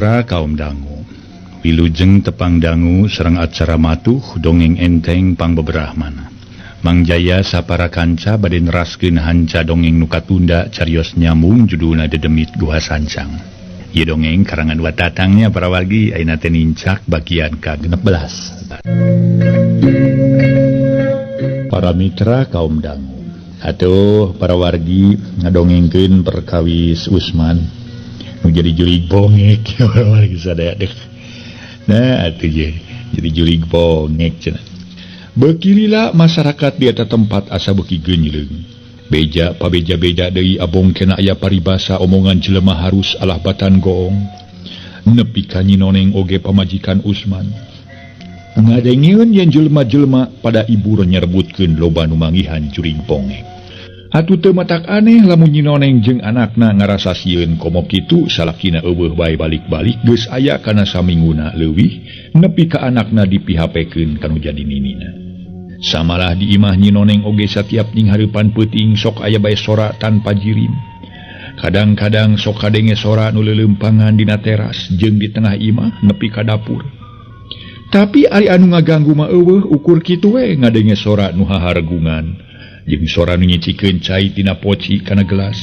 Mitra kaum dangu, wilujeng tepang dangu sareng acara matuh dongeng enteng pangbeberahmana. Mang Jaya sapara kanca bade neraskeun hanca dongeng nu katunda carios nyambung judulna Dedemit Guha Sancang. Ieu dongeng karangan watatangnya para wargi ayeuna teh nincak bagian ka-16. Para mitra kaum dangu, atuh para wargi ngadongengkeun perkawis Usman nu jadi jurig bongek wargi sadaya deh. Nah atuh je jadi jurig bongek cenah. Beuki lila masyarakat di eta tempat asa beuki geunjleung. Beja pabeja-beja deui abong kena aya paribasa omongan jelema harus alah batan goong. Nepi ka Nyi Noneng oge pamajikan Usman. Ngadengeun yen jelema-jelema pada ibur nyerebutkeun loba nu manggihan jurig bongek. Atuh teu matak aneh lamun Nyi Noneng jeung anakna ngarasa sieun komo kitu salakina eueuh bae balik-balik geus aya kana saminguna leuwih nepi ka anakna dipihapekeun kanu jadi ninina. Samalah di imah Nyi Noneng oge satiap ning hareupan peuting sok aya bae sora tanpa jirim. Kadang-kadang sok kadenge sora nu leuleumpangan dina teras jeung di tengah imah nepi ka dapur. Tapi ari anu ngaganggu mah eueuh ukur kitu we ngadenge sora nu hahargungan jeung sora nu nyicikeun cai tina poci kana gelas.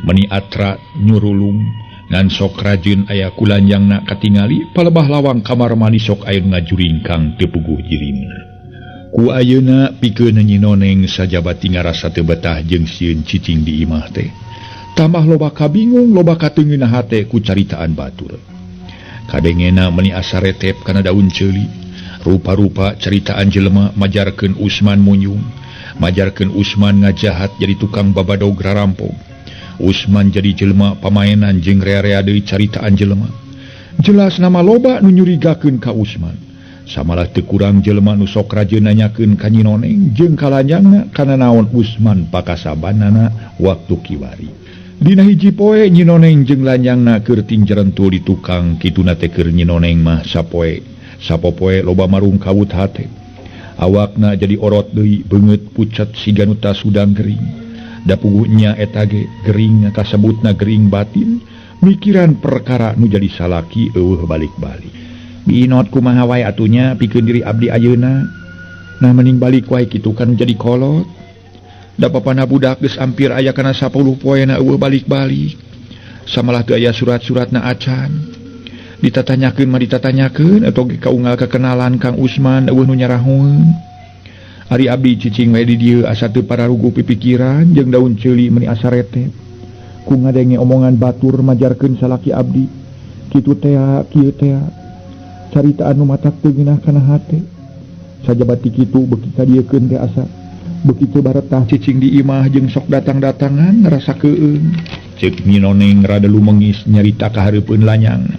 Meni atra nyurulung ngan sok rajin aya kulanjangna katingali palebah lawang kamar mandi sok aya nu ngajuringkang teu puguh jirimna. Ku ayeuna pikeun Nyi Noneng sajabati ngarasa teu betah jeung sieun cicing di imah teh. Tambah loba kabingung loba kateungeunah hate ku caritaan batur. Kadengena meuni asa retep kana daun ceuli. Rupa-rupa caritaan jelema majarkeun Usman munyung, majarkeun Usman ngajahat jadi tukang babadog rarampog. Usman jadi jelema pamaenan jeung rea-rea deui caritaan jelema. Jelas nama loba nu nyurigakeun ka Usman. Samalah teu kurang jelema nu sok rajin nanyakeun ka Nyi Noneng jeung kalanjangna kana naon Usman pakasabanana waktu kiwari. Dina hiji poe Nyi Noneng jeung lanjangna keur tinjerentul di tukang kituna teh keur Nyi Noneng mah sapoe sapopoe loba marung kawut hate. Awakna jadi orot deui beungeut pucet siga nu tasudang gering. Da puguhnya eta ge gering kasebutna gering batin mikiran perkara nu jadi salaki eueuh balik-balik. Binot kumaha wae atunya pikeun diri abdi ayeuna. Nah mending balik wae kitu kan jadi kolot. Da papana budak geus hampir aya kana 10 poena eueuh balik-balik. Samalah teu aya surat-suratna acan. Ditatanyakeun mah ditatanyakeun atau ge kaunggal kekenalan Kang Usman eueuh nu nyarahoeun. Ari abdi cicing we di dieu asa teu pararugu pipikiran jeung daun ceuli meuni asa retep. Ku ngadenge omongan batur majarkeun salaki abdi. Kitu tea kieu tea. Caritaan nu matak teu ngeunah kana hate. Sajabati kitu beuki kadiekeun teh asa beuki teu baretah cicing di imah jeung sok datang-datangan ngarasa keueung. Ceuk Nyi Noneng rada lumengis nyarita ka hareupeun lanyang.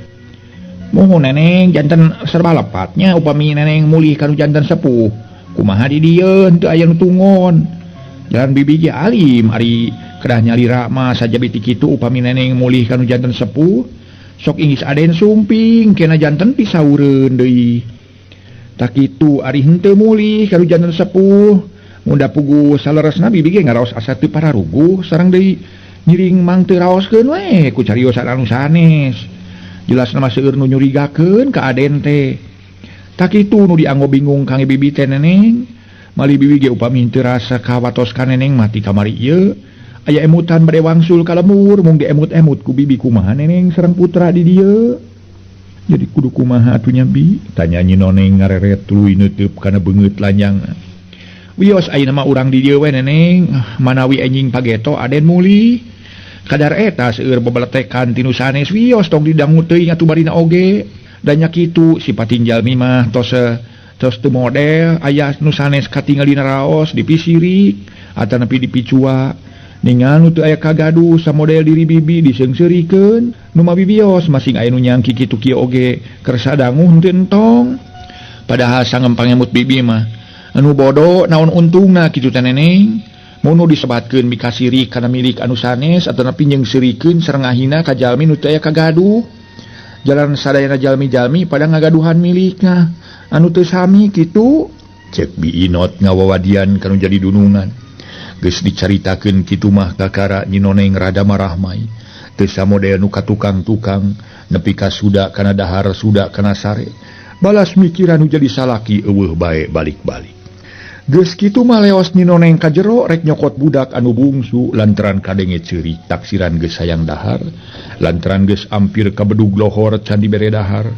Muhun neneng janten serba lepatnya upami neneng mulih kanu janten sepuh. Kumaha di dieu teu aya nu tungon. Jalan bibi ge alim ari kedah nyalira mah sajabiti kitu upami neneng mulih kanu janten sepuh. Sok inggis aden sumping kena janten pisaureun deui. Tak kitu ari henteu mulih kanu janten sepuh. Munda puguh saleresna bibi ge ngaraos asa teu pararuguh sareng deui ngiring mang teu raoskeun we ku cariosan anu sanes. Jelas nama seueur nu nyurigakeun ka aden teh. Tak kitu nu dianggo bingung kang bibi teh neneng. Mali bibi ge upami teu rasa kawatos ka neneng mati kamari ieu. Aya emutan bade wangsul ka lemur mung diemut-emut ku bibi kumaha neneng sareng putra di dieu. Jadi kudu kumaha atuh nya bi? Tanya Nyi Noneng ngareret tuluy neuteub kana beungeut lanjangna. Wios ayeuna mah urang di dieu we neneng, manawi enjing pageto aden mulih. Kadar eta seueur bebeletekan tinu sanes wios tong didangu teuing atuh barina oge. Da nya kitu sipating jalmi mah tos tos teu model aya nu sanes katingal dina raos dipisirik atanapi dipicua. Ningal nu teu aya kagaduh samodel diri bibi diseungseurikeun nu mah bibios masing aya nu nyangki kitu kieu oge kersa dangu henteu entong. Padahal sangempang emut bibi mah anu bodoh naon untungna kitu teh neneng. Mun nu disebatkeun mikasirik kana milik anu sanes atanapi nyeungseurikeun sareng ngahina ka jalmi nu teu aya kagaduh. Jalan sadayana jalmi-jalmi pada ngagaduhan milikna anu teu sami kitu. Cek Bi Inot ngawawadian kanu jadi dunungan. Geus dicaritakeun kitu mah kakara Nyi Noneng rada marahmai. Teu samodel nu ka tukang-tukang nepi ka suda kana dahar suda kana sare. Balas mikiran nu jadi salaki eueuh bae balik-balik. Geus kitu mah leos ninoneng ka jero rek nyokot budak anu bungsu lantaran kadenge ceurik taksiran geus hayang dahar lantaran geus ampir ka bedug lohor can dibere dahar.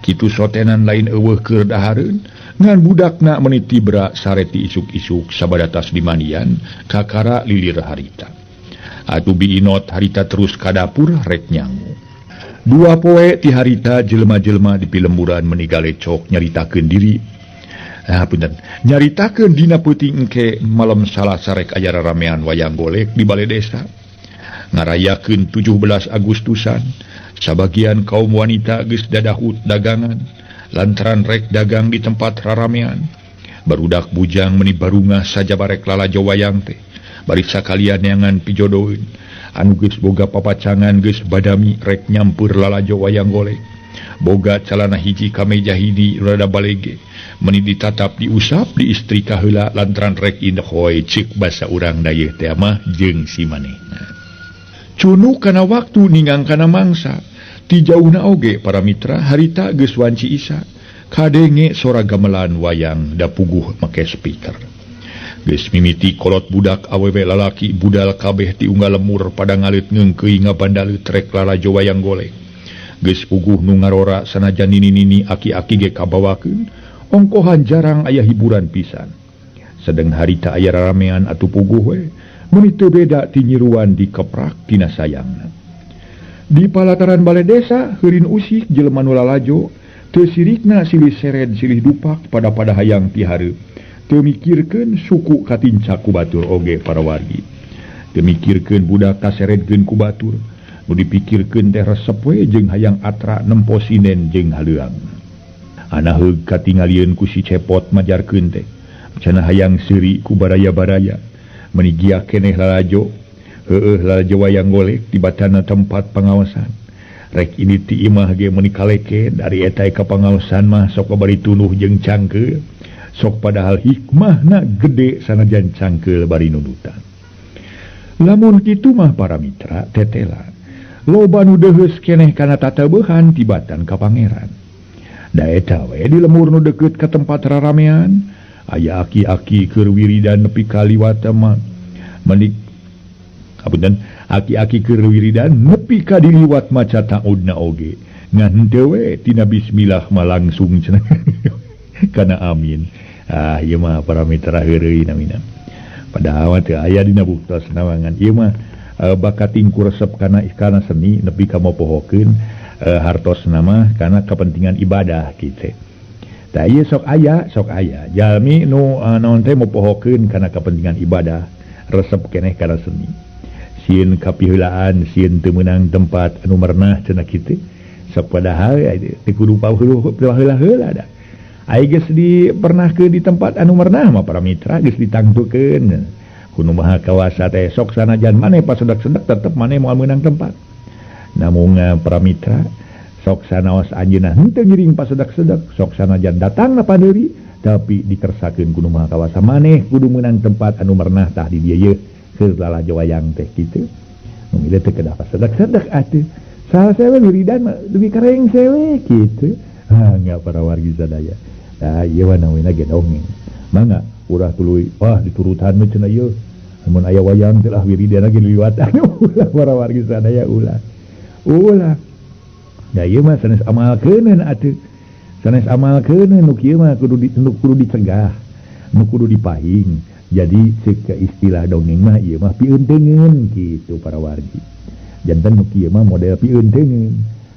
Kitu sotenan lain eueuh keur dahareun ngan budakna meuni tibra sareti isuk-isuk sabadatas dimandian kakara lilir harita. Atuh biinot harita terus ka dapur rek nyangu. Dua poe ti harita jelema-jelema di pilemburan meuni galecok nyaritakeun diri. Punten. Nyaritakeun dina peuting engke malam Salasa rek aya raramean wayang golek di bale desa. Ngarayakeun 17 Agustusan, sabagian kaum wanita geus dadahut dagangan lantaran rek dagang di tempat raramean. Barudak bujang meuni barungah saja barek lalajo wayang teh. Bari sakalian neangan pijodoeun. Anu geus boga papacangan geus badami rek nyampeur lalajo wayang golek. Boga calana hiji kameja hiji rada balege. Meni ditatap diusap di istri kaheula lantaran rek inhoy ceuk basa urang dayeuh teh mah jeung si manehna. Cunu kana waktu ningang kana mangsa. Ti jauhna oge para mitra harita geus wanci isa. Kadenge sora gamelan wayang dapuguh make speaker. Geus mimiti kolot budak awewe lalaki budal kabeh ti unggal lemur pada ngalit ngeungkeuy ngabandaleut rek lalajo wayang golek. Geus puguh nu ngarora sanajan nini-nini aki-aki ge kabawakeun, ongkohan jarang aya hiburan pisan. Sedeng harita aya raramean atuh puguh we, meuni teu beda ti nyiruan dikeprak tina sayangna. Di palataran bale desa heurin usik jelema nu lalajo, teu sirikna silih sered silih dupak pada-pada hayang pihareup. Teu mikirkeun suku katincak ku batur oge para wargi. Teu mikirkeun budak kaseredkeun ku batur. Nu dipikirkeun teh resep we jeung hayang atra nempo sinen jeung haleuang. Anaheug katingalieun ku si Cepot majarkeun teh. Cenah hayang seuri ku baraya-baraya. Meuni giak keneh lalajo. Heueuh lalajo wayang golek di batana tempat pangaosan. Rek ini ti imah ge meuni kaleke dari eta ka pangaosan mah sok bari tunuh jeung cangkeul. Sok padahal hikmahna gede sanajan cangkeul bari nundutan. Lamun kitu mah para mitra tetela. Loba nu deuheus keneh kana tateubehan tibatan ka pangeran. Da eta we di lemur nu deukeut ka tempat raramean, aya aki-aki keur wiridan nepi ka liwat mah. Menik apunten, aki-aki keur wiridan nepi ka diliwat maca taudna oge. Ngan henteu we tina bismillah mah langsung cenah. Kana amin. Ah ieu mah para mitra heureuy namina. Padahal teu aya dina buktos nawangan ieu mah bakating ku resep kana seni nepi ka mopohokeun hartos nama kana kepentingan ibadah kitu. Tah ieu sok aya jalmi nu naon teh mopohokeun kana kepentingan ibadah resep keneh kana seni. Sieun kapiheulaan sieun teu meunang tempat anu merenah cenah kitu. Sok padahal teu kudu paheula-heula da. Ai geus dipernahkeun di tempat anu merenah mah para mitra geus ditangtukeun. Kuno Maha Kawasa teh sok sanajan maneh pasedak-sedek tetep maneh moal meunang tempat. Namun para mitra sok sanaos anjeunna henteu ngiring pasedak-sedek sok sanajan datangna padeuri tapi dikersakeun kuno Maha Kawasa maneh kudu meunang tempat anu merenah tah di dieu ye keur lalajo wayang teh kitu. Nu milu teh kedah pasedak-sedek atuh. Saha sewe wiridan mah dugi ka rengse we kitu. Ha nya para wargi sadaya. Tah ieu mah namina ge dongeng. Mangga urah tuluy wah diturutan mah cenah ieu. Mun aya wayang teh lah wiridan ge liwatan. Ulah para wargi sadaya ulah. Ulah. Da ieu mah sanes amalkeuneun atuh. Sanes amalkeuneun nu kieu mah kudu dicegah, nu kudu dipahing. Jadi ceuk istilah dongeng mah ieu mah piunteungeun kitu para wargi. Janten nu kieu mah model piunteungeun.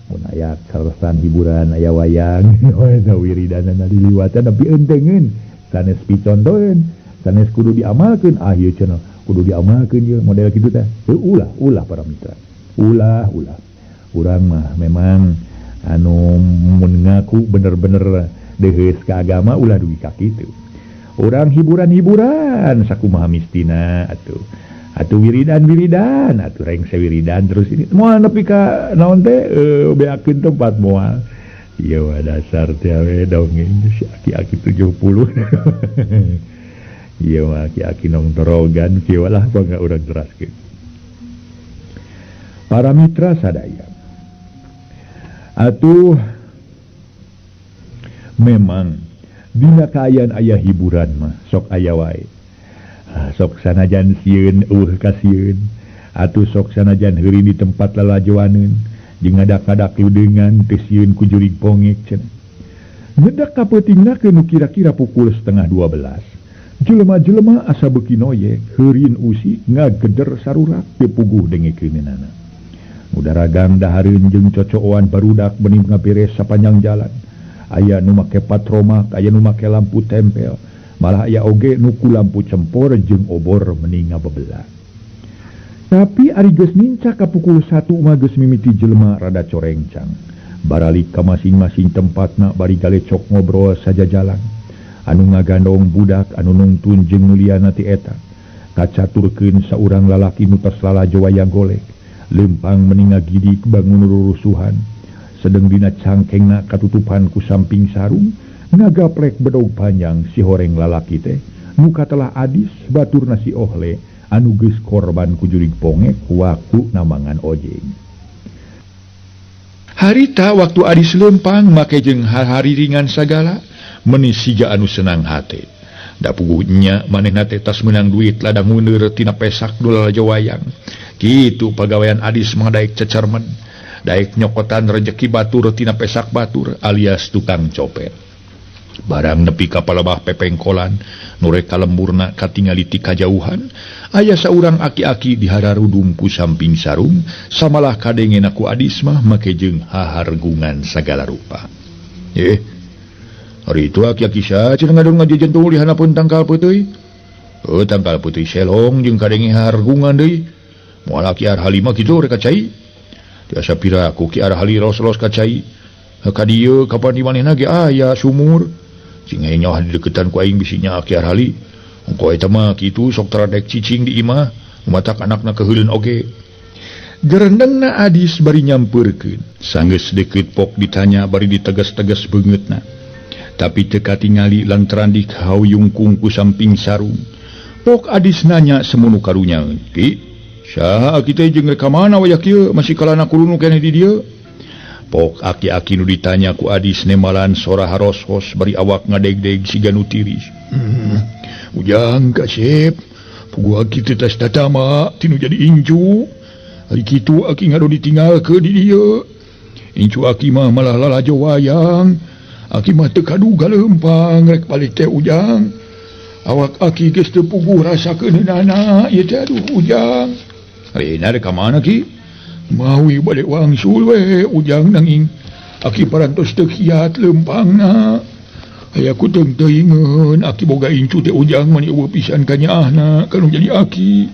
Mun aya karesan hiburan aya wayang wiridanna diliwatan piunteungeun. Sanes picontoeun, sanes kudu diamalkeun. Ah ieu cenah kudu diamalkeun ieu model kitu teh. Heuh ulah para mitra. Ulah. Urang mah memang anu mun ngaku bener-bener deuheus ka agama ulah dugi ka kitu. Urang hiburan-hiburan sakumaha mistina atuh. Atuh wiridan-wiridan atuh rengse wiridan terus ini moal nepi ka naon teh beakeun tempat moal. Ieu mah dasar teh we dongeng si aki-aki 70. Ieu mah aki-aki nongtorogan kieu lah bangga urang teraskeun. Para mitra sadaya, atuh memang dina kaayaan aya hiburan mah sok aya wae. Sok sanajan sieun eueuh kasieun, atuh sok sanajan heurin di tempat lalajoaneun jeung ngadak-ngadak leudeungan teu sieun ku jurig pongek cenah. Ngedak kapeutingna nu kira-kira pukul 11:30. Jelema-jelema asa beuki noyek, heurin usik ngageder sarurak teu puguh dengekeunana. Nu daragang dahareun jeung cocooan barudak bening ngaberes sapanjang jalan. Aya nu make patromak, aya nu make lampu tempel, malah aya oge nu ku lampu cempor jeung obor meni ngabebelah. Tapi ari geus nincak ka pukul 1 mah geus mimiti jelema rada corengcang. Baralik ka masing-masing tempatna bari galecok ngobrol sajajalan. Anu ngagandong budak, anu nungtun jeung nu liana ti eta. Kacaturkeun saurang lalaki nu tos lalajo wayang golek. Lempang meni ngagidik bangun rurusuhan. Sedeng dina cangkengna katutupan ku samping sarung, ngagaplek bedog panjang si horeng lalaki teh. Nu katelah adis baturna si Ohle anu geus korban ku jurig pongek waktu namangan ojeng. Harita waktu adis lempang make jeung hari ringan sagala meni siga anu senang hate. Da puguh nya manehna teh tas meunang duit ladang muneur tina pesak nu lalajo wayang. Kitu pagawean adis mah daek cecermen, daek nyokotan rejeki batur tina pesak batur alias tukang copet. Barang nepi ka palebah pepengkolan nu rek ka lemburna katingali ti kajauhan, aya saurang aki-aki dihararudung ku samping sarung, samalah kadengena ku adis mah make jeung hahargungan sagala rupa. Hari itu aki-aki saha cenah ngadon ngajejentul di handapeun tangkal peuteuy? Tangkal peuteuy selong jeung kadenge hahargungan deui. Moal Ki Arhali mah kitu rek ka cai. Tiasa piraku Ki Arhali ros-ros ka cai. Ka dieu kapan di manehna ge aya sumur. Cing nyawa dideketan ku aing bisi nya Ki Arhali. Engko eta mah kitu sok taradek cicing di imah, matak anakna keuheuleun oge. Gerendengna adis bari nyampeurkeun. Sanggeus deukeut pok ditanya bari ditegas-tegas beungeutna. Tapi teu katingali lantaran dihauyungkung ku samping sarung. Pok adis nanya semunu karunya. Ki, saha aki teh jeung rek ka mana wayah kieu masih kalana kulunu keneh di dieu? Pok aki-aki nu ditanya ku adis nemalan sora harosos bari awak ngadegdeg siga nu tiris. Ujang kasep, puguh aki teh tas tatama tinu jadi incu. Ari kitu aki ngado ditinggalkeun di dieu. Incu aki mah malah lalajo wayang. Aki mah teu kaduga leumpang rek balik teh ujang. Awak aki geus teu puguh rasakeunana ieu teh aduh ujang. Ari rek ka mana ki? Mawi balik wangsul we ujang nanging aki parantos teu kiat leumpangna. Aya ku teung teuingeun aki boga incu teh ujang mani eueuh pisan ka nyaahna kanu jadi aki.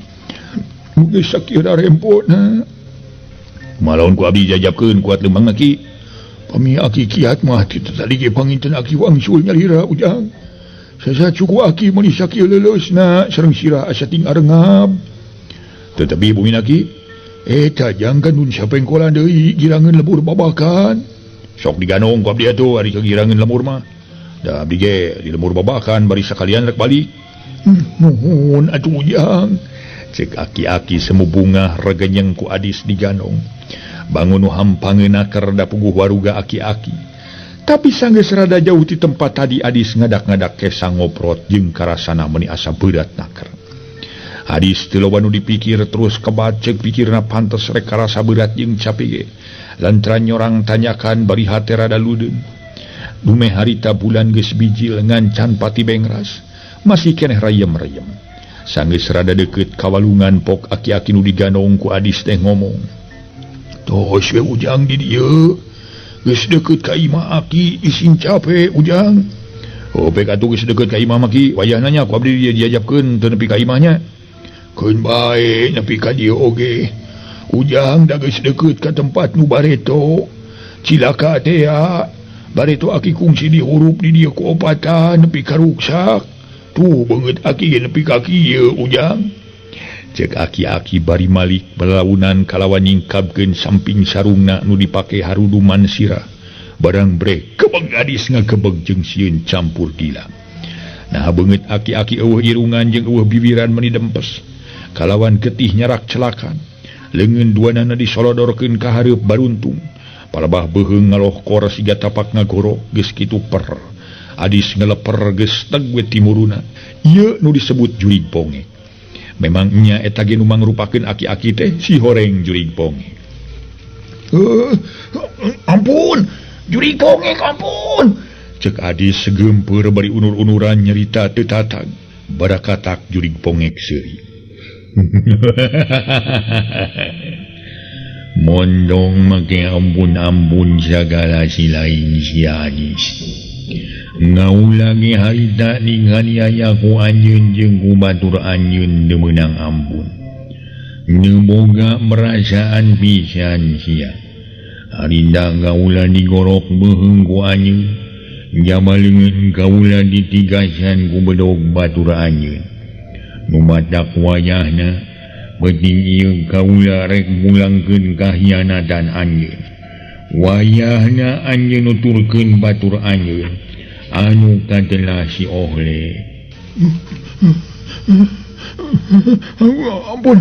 Nu geus sakieu rempona. Malaun ku abdi jajabkeun kuat leumpangna ki. Pami aki kiat mah ti tadi ge panginten aki wangsul nyalira ujang. Sasa cuku aki mani sakieu leuleusna sareng sirah asa ting arengab. Tetapi bumi aki eta jang kan nun sapengkolan deui girangeun lebur babakan. Sok diganong ku abdi atuh ari kagirangeun lemur mah. Da abdi ge di lemur babakan bari sakalian rek balik. Nuhun atuh ujang. Cek aki-aki semu bungah regenyeng ku adis diganong. Bangun nu hampangeuna keur da puguh waruga aki-aki. Tapi sanggeus rada jauh ti tempat tadi adis ngadak-ngadak kesa ngoprot jeung karasana meuni asa beurat naker. Adis teu loba nu dipikir terus kebat ceuk pikirna pantes rek karasa berat jeung capek ge. Lantaran nyorang tanyakan bari hate rada ludeung. Dumeh harita bulan geus bijil ngancan pati bengras, masih keneh rayem-rayem. Sanggeus rada deukeut ka walungan pok aki-aki nu diganong ku adis teh ngomong. Tos we ujang di dieu. Geus deukeut ka imah aki isin capek ujang. Oh pek atuh geus deukeut ka imah mah ki, wayahna nya ku abdi diajabkeun teu nepi ka imahnya. Keun bae nepi ka dieu oge. Ujang da geus deukeut ka tempat nu bareto. Cilaka teh ya. Bareto aki kungsi dihurup di dieu ku opatan nepi ka ruksak. Tuh beungeut aki ge nepi ka kieu ujang. Cek aki-aki bari malik balaunan kalawan nyingkabkeun samping sarungna nu dipake haruduman sirah. Barang brek kebeg adis ngagebeg jeung sieun campur gila. Nah beungeut aki-aki eueuh irungan jeung eueuh bibiran meni dempes. Kalawan getih nyarak celakan. Leungeun duanana disolodorkeun ka hareup baruntung. Palebah beuheung ngalohkor siga tapak ngagorok geus kitu per. Adis ngeleper geus teg we timuruna. Ieu nu disebut jurig pongek. Memang nya eta ge nu mangrupakeun aki-aki teh si horeng jurig pongek. Ampun, jurig pongek ampun. Cek Adis segempeur bari unur-unuran nyerita teu tatag. Barakatak jurig pongek seuri. Mondong make ampun-ampun sagala si lain si Adis. Ngaulagi harita ninganiaya ku anjeun jeung ku batur anjeun teu meunang ampun. Nu boga merasaan pisan sia. Harita gaula digorok beuheung ku anjeun. Jama leungeun kaula ditigasan ku bedog batur anjeun. Nu matak wayahna penting ieu kaula rek mulangkeun kahianatan anjeun. Wayahna anjeun nuturkeun batur anjeun anu katelah si Ohle. Ampun,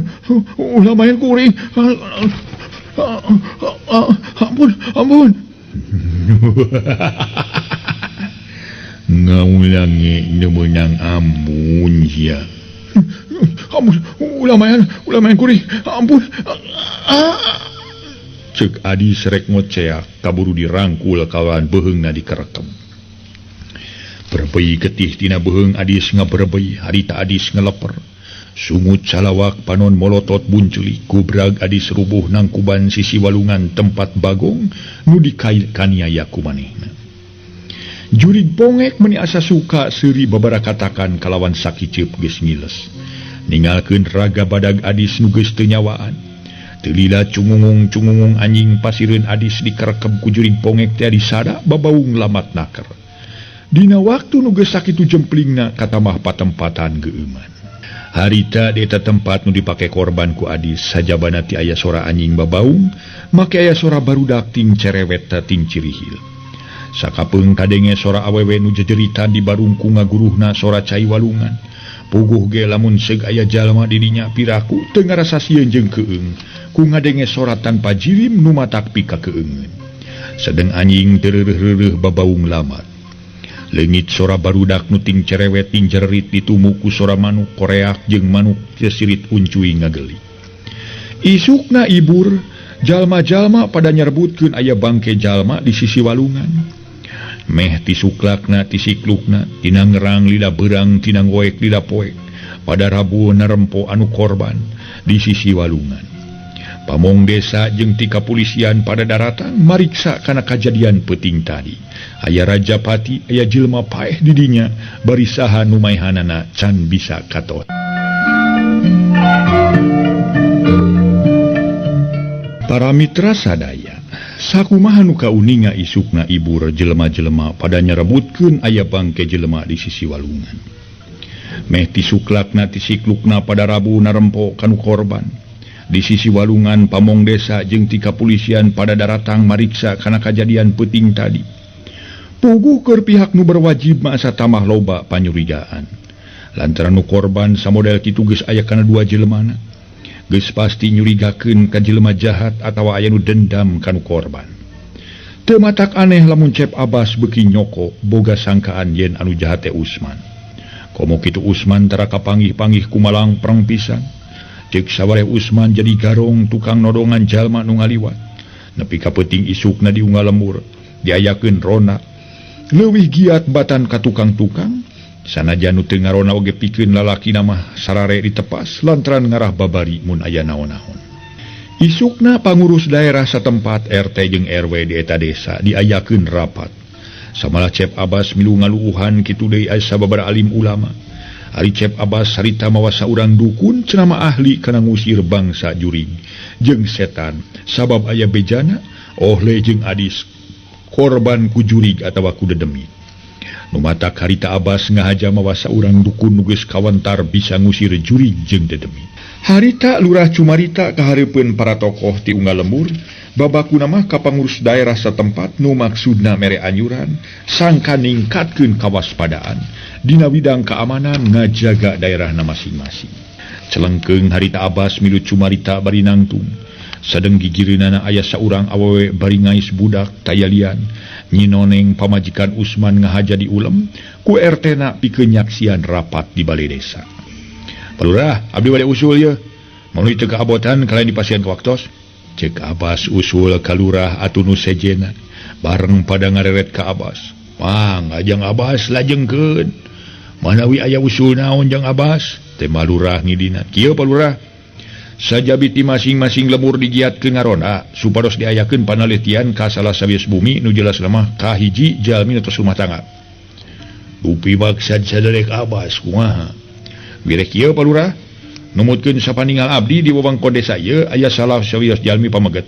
ulah main kuring. Ampun, ampun. Ngaulangi teu meunang ampun sia. Ampun, ulah main kuring. Ampun. Ceuk Adis rek ngoceak kaburu dirangkul kawan beuheungna dikerekem. Berbei getih tina beuheung Adis ngaberbei, harita Adis ngeleper. Sungut salawak panon molotot bunceuli, kubrag Adis rubuh nangkuban sisi walungan tempat Bagong nu dikaniaya ku manehna. Jurig pongek meni asa suka seuri babarakatakan kalawan sakiceup geus ngiles. Ningalkeun raga badag Adis nu geus teu nyawaan. Teu lila cungungung-cungungung anjing pasireun Adis dikerekem ku jurig pongek teh disada babaung lamat naker. Dina waktu nu geus sakitu jemplingna katamah patempatan geueuman. Harita di eta tempat nu dipake korban ku Adis sajabana ti aya sora anjing babaung, make aya sora barudak ting cerewet ting cirihil. Sakapeung kadenge sora awewe nu jejeritan di barungku ngaguruhna sora cai walungan. Puguh ge lamun seug aya jalma di dinya piraku teu ngarasa sieun jeung keung. Ku ngadenge sora tanpa jirim nu matak pika keungeun. Sedeng anjing teu reureuh-reureuh babaung lamat. Leungit sora barudak nu ting cerewet ting jerit ditumu ku sora manuk koreak jeung manuk sesirit uncui ngageli. Isukna ibur, jalma-jalma pada nyerbutkeun aya bangke jalma di sisi walungan. Meh tisuklakna tisiklukna tina ngerang lila berang tina ngoek lila poek pada Rabu narempo anu korban di sisi walungan. Pamong desa jeung ti kapolisian pada daratan mariksa kana kajadian peuting tadi. Aya Rajapati, aya jelema paeh di dinya, bari saha nu maehanana can bisa katon. Para mitra sadaya, sakumaha nu kauninga isukna ibur jelema-jelema pada nyerebutkeun aya bangke jelema di sisi walungan. Meh tisuklakna tisiklukna pada Rabu narempo kanu korban. Di sisi walungan pamong desa jeung ti kapolisian pada daratang mariksa kana kajadian peuting tadi. Puguh keur pihak nu berwajib mah asa tamah loba panyurigaan. Lantaran nu korban samodel kitu geus aya kana dua jelemana. Geus pasti nyurigakeun ka jelema jahat atawa aya nu dendam ka nu korban. Teu matak aneh lamun Cep Abbas beuki nyoko boga sangkaan yen anu jahat teh Usman. Komo kitu Usman tara kapanggih-panggih ku malang preng pisan. Cek sawareh Usman jadi garong tukang nodongan jalma nu ngaliwat. Nepi ka peuting isukna di unggal lembur diayakeun rona. Leuwih giat batan ka tukang-tukang, sanajan nu teu ngarona oge pikeun lalakina mah sarare ditepas lantaran ngarah babari mun aya naon-naon. Isukna pangurus daerah satempat RT jeung RW di eta desa diayakeun rapat. Samalah Cep Abbas milu ngaluuhan kitu deui aya sababaraha alim ulama. Ari Cep Abbas harita mawa saurang dukun cenah mah ahli kana ngusir bangsa jurig jeung setan sabab aya bejana Ohle jeung Adis korban ku jurig atawa ku dedemit. Nu matak harita Abbas ngahaja mawa saurang dukun nu geus kawentar bisa ngusir jurig jeung dedemit. Harita Lurah Cumarita kahareupeun para tokoh ti unggal lembur babakuna mah ka pangurus daerah satempat nu maksudna mere anyuran sangka ningkatkeun kawaspadaan dina widang keamanan ngajaga daerahna masing-masing. Celengkeung harita Abbas milu cumarita bari nangtung. Sadeng gigireunana aya saurang awewe bari ngais budak tayalian. Nyi Noneng pamajikan Usman ngahaja diulem ku RT-na pikeun nyaksian rapat di balai desa. Pak Lurah, abdi bade usul ye. Melalui teu kaabotan kalian dipasihan ke waktos. Cek Abbas usul ka lurah atuh nu sejena bareng pada ngareret ka Abbas. Mang ajang Abbas lajengkeun. Manawi aya usul naon jang Abbas? Tema lurah ngidina. Kieu Pak Lurah. Sajabiti masing-masing lemur digiatkeun ngaronda supados diayakeun panalitian ka salah sawios bumi nu jelas lemah ka hiji jalmi nu tos rumah tangga. Dupi maksad saderek Abbas kumaha? Wireh kieu Pak Lurah. Numutkeun sapaningal abdi di wewengkon desa ieu aya salah sawios jalmi pameget.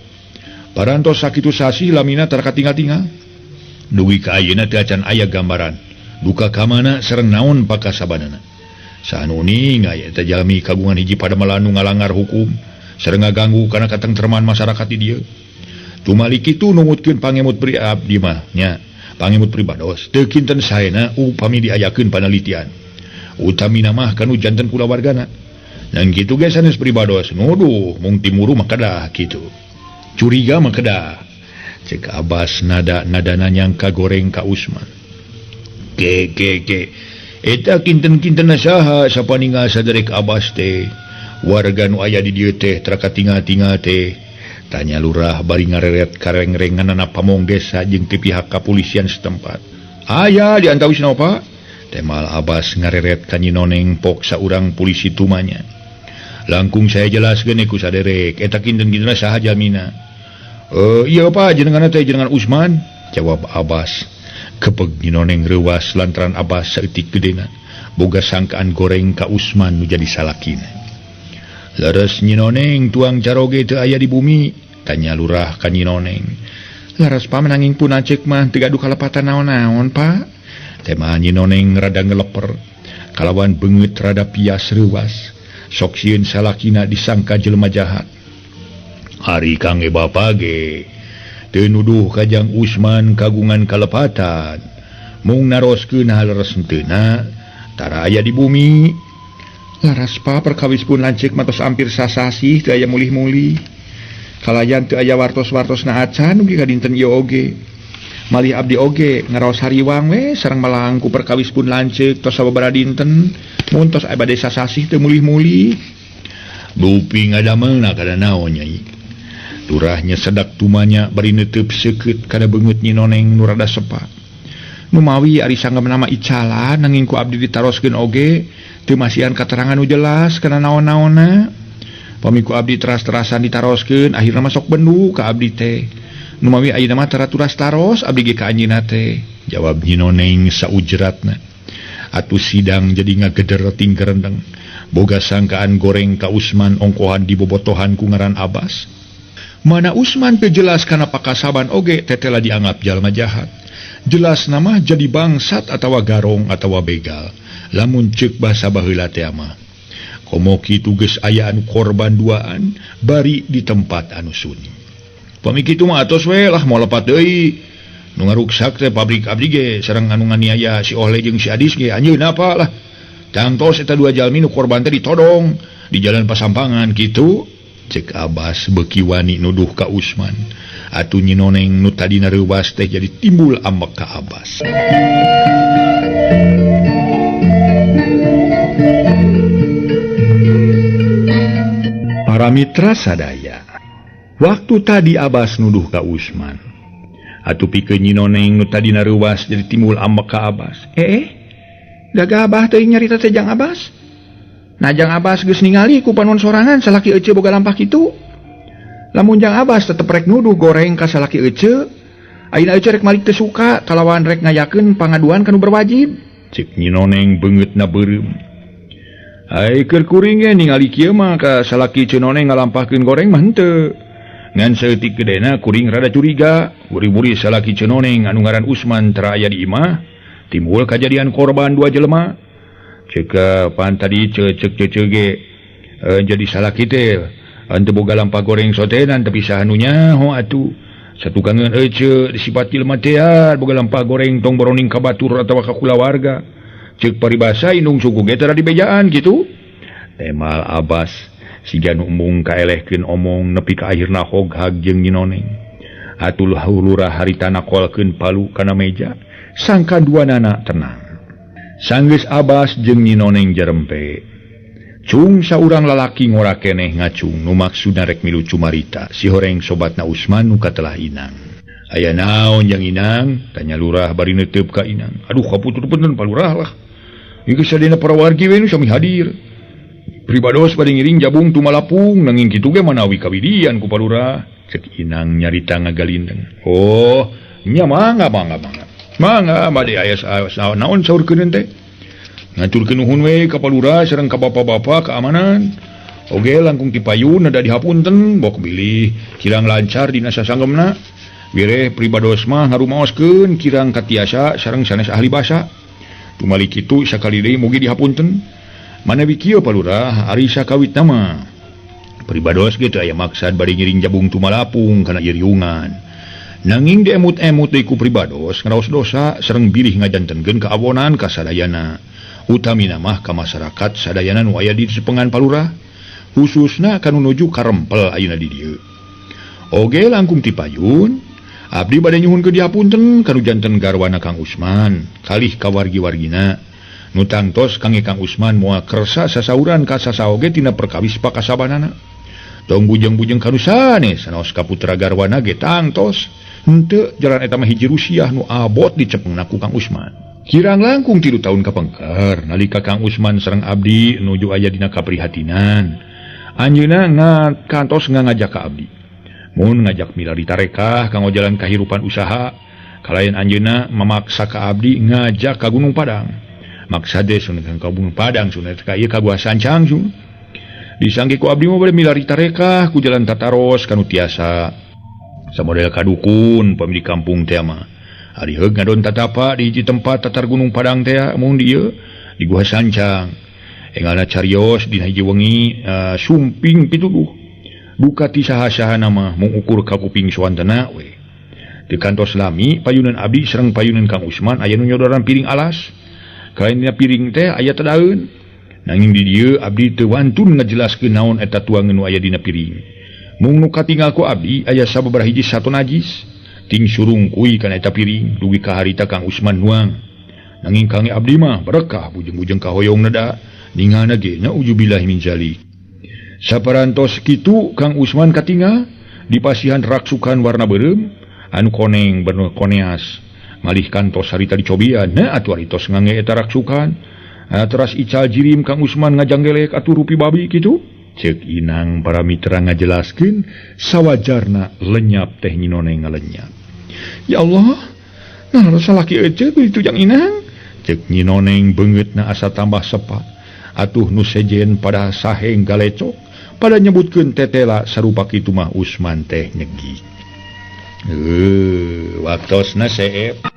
Parantos sakitu sasih lamina tara katingal-tingal. Dugi ka ayeuna teu acan aya gambaran. Duka ka mana sareng naon pakasabanana. Sanuning aya eta jalmi kagungan hiji padamelan nu ngalangar hukum sareng ngaganggu kana katengtreman masyarakat di dieu. Tumali kitu numutkeun pangemut pri abdi mah nya. Pangemut pribados teu kinten saena upami diayakeun panalitian. Utamina mah kanu janten kulawargana. Nang kitu ge sanes pribados nuduh mung timuru mah kedah kitu. Curiga mah kedah. Cek Abbas nada-nadana nyangka goreng ka Usman. Ge ge ge. Eta kinten-kinten saha sapaningal saderek Abbas teh. Warga nu aya di dieu teh tara katingal-tingal teh. Tanya lurah bari ngareret karengrenganana pamong desa jeung ti pihak kapolisian setempat. Aya di antawisna Pak. Temal Abbas ngareret ka Nyi Noneng pok saurang polisi tumanya. Langkung saya jelaskeun ku saderek eta kinten-kintenna saha jalmina. Iya Pak, jenenganna teh jenengan Usman, jawab Abbas. Kepeg Nyi Noneng reuwas lantaran Abbas saeutik gedena. Boga sangkaan goreng ka Usman nu jadi salakina. Leres Nyi Noneng tuang caroge teu aya di bumi, tanya lurah ka Nyi Noneng. Laras Pak menanging pun aceuk mah teu gaduh kalepatan naon-naon Pak. Tema Nyi Noneng rada ngeleper. Kalawan beungeut rada pias reuwas. Sok sieun salakina disangka jelema jahat. Ari kangge bapa ge teu nuduh kajang Usman kagungan kalepatan. Mung naroskeun hal leres henteuna tara aya di bumi. Laras Pa perkawis pun lanceuk matos ampir sasasih teu aya mulih-mulih. Kalayan teu aya wartos-wartosna acan dugi ka dinten ieu oge. Malih abdi oge ngaraos hariwang we sareng malangku perkawis pun lanceuk tos sababaraha dinten mun tos aya bade sasasih teu mulih-mulih. Dupi ngadamelna kada naon nyai. Lurahnya sedak tumanya bari neuteub seukeut kana beungeut Nyi Noneng nu rada sepa. Numawi ari sanggem nama icalan nanging ku abdi ditaroskeun oge teu masihan katerangan nu jelas kana naon-naonna. Pami ku abdi teras-terasan ditaroskeun akhirna mah sok bendu ka abdi teh. Numawi ayeuna mah tara turas taros abdi ge ka anjeunna teh, jawab Nyi Noneng saujratna. Atuh sidang jadi ngageder tinggerendeng. Boga sangkaan goreng ka Usman ongkohan dibobotohan ku ngaran Abbas. Mana Usman teu jelas kana pakasaban oge tetela dianggap jalma jahat. Jelas nama jadi bangsat atawa garong atawa begal. Lamun ceuk basa baheula teh mah. Komo kitu geus aya anu korban duaan bari di tempat anu sunyi. Pami kitu mah atos we lah moal lepat deui. Nu ngaruksak teh pabrik abdi ge sareng anu nganiaya si Oleh jeung si Adis ge anjeunna apa lah. Tangtos eta dua jalmi nu korban teh ditodong di jalan pasampangan kitu. Cek Abbas beuki wani nuduh ka Usman. Atuh Nyi Noneng nu tadina reuwas teh jadi timbul ambek ka Abbas. Para mitra sadaya, waktu tadi Abbas nuduh ka Usman. Atuh pikeun Nyi Noneng nu tadina reuwas jadi timbul ambek ka Abbas. Gagah Abah teh nyarita teh jang Abbas. Nah jang Abbas geus ningali ku panon sorangan salaki ece boga lampah kitu. Lamun jang Abbas tetep rek nuduh goreng ka salaki ece, ayeuna ece rek malik teu suka kalawan rek ngayakeun pangaduan ka nu berwajib. Cek Nyi Noneng beungeutna beureum. Ai keur kuring ge ningali kieu mah ka salaki Ceu Noneng ngalampahkeun goreng mah henteu. Ngan saeutik gedena kuring rada curiga, buri-buri salaki Ceu Noneng anu ngaran Usman tara aya di imah, timbul kajadian korban dua jelema. Cek pan tadi cek cek ge jadi salaki teh henteu boga lampah goreng sotenan tapi saha nu nyaho atuh. Satukangeun ece disifat jelema teh boga lampah goreng tong boroning ka batur atawa ka kulawarga. Cek paribasa indung suku ge tara dibejaan kitu. Temal Abbas siga nu embung kaelehkeun omong nepi ka akhirna hoghag jeung Nyi Noneng. Atuh lurah harita nakolkeun palu kana meja sangka duanana tenang. Sanggeus Abbas jeung Nyi Noneng jarempe. Cung saurang lalaki ngora keneh ngacung nu maksudna rek milu cumarita si horeng sobatna Usman nu katelah Inang. Aya naon jang Inang? Tanya lurah bari neuteup ka Inang. Aduh kaputur punten Pak Lurah lah. Ieu sadayana para wargi we nu sami hadir. Pribados bade ngiring jabung tumalapung nanging kitu ge manawi kawidian ku Pak Lurah. Cek Inang nyarita ngagalindeng. Oh, nya mangga mangga mangga. Mangga bade aya naon saurkeun teh? Ngaturkeun nuhun we ka Pak Lurah sareng ka bapa-bapa keamanan. Oge langkung ti payun da dihapunten bok bilih kirang lancar dina sasanggemna. Wireh pribados mah ngarumaoskeun kirang katiasa sareng sanes ahli basa. Tumali kitu sakali deui mugi dihapunten. Manawi kieu Pak Lurah ari sakawitna mah pribados ge teu aya maksad bari ngiring jabung tumalapung kana iriungan. Nanging diemut-emut deui ku pribados ngaraos dosa sareng bilih ngajantenkeun kaawonan ka sadayana. Utamina mah ka masyarakat sadayana nu aya di sepengan Pak Lurah, khususna kanu nuju karempel ayeuna di dieu. Oge langkung ti payun, abdi bade nyuhunkeun dihapunten kanu janten garwana Kang Usman, kalih ka wargi-wargina. Nu tangtos kangge Kang Usman moal kersa sasauran ka sasaoge tina perkawis pakasabanana. Tong bujeng-bujeng kanu sanes sanaos ka putra garwana ge tangtos. Henteu jalan eta mah hiji rusiah nu abot dicepengna ku Kang Usman. Kirang langkung 3 tahun kapengker nalika Kang Usman sareng abdi nuju aya dina kaprihatinan. Anjeunna kantos ngajak ka abdi. Mun ngajak milari tarekah kanggo jalan kahirupan usaha, kalayan anjeunna memaksa ka abdi ngajak ka Gunung Padang. Maksade sun ka Gunung Padang sun ka ieu ka Gua Sancang sun. Disangke ku abdi mah bade milari tarekah ku jalan tataros kanu tiasa. Samodel kadukun pamili kampung teh mah. Ari heug ngadon tatapa di hiji tempat tatar Gunung Padang teh mun di ieu di Gua Sancang. Engalna carios dina hiji wengi sumping pituduh. Duka ti saha-sahana mah mung ukur ka kuping suantena we. Di kantos lami payunan abdi sareng payunan Kang Usman aya nu nyodoran piring alas. Kalain dina piring teh aya tadaeun. Nanging di dieu abdi teu wantun ngajelaskeun naon eta tuangan nu aya dina piring. Mung nu katingal ku abdi aya sababaraha hiji sato najis. Ting surungkuy kana eta piring dugi ka harita Kang Usman nuang. Nanging kange abdi mah berekah bujeng-bujeng kahoyong neda ningalna ge naujubillahi min zalik. Saparantos kitu Kang Usman katingal di pasihan raksukan warna beureum anu koneng bernu koneas. Malih kantos harita dicobian nah atuh aritos ngange eta raksukan. Teras ical jirim Kang Usman ngajanggelek atuh rupi babi kitu. Ceuk Inang para mitra ngajelaskeun sawajarna lenyap teh Nyi Noneng ngalenyap. Ya Allah, nah salaki ece itu jang Inang. Ceuk Nyi Noneng beungeutna asa tambah sepa. Atuh nu sejen pada saheng galecok pada nyebutkeun tetela sarupa kitu mah Usman teh nyegi. Waktosna seep.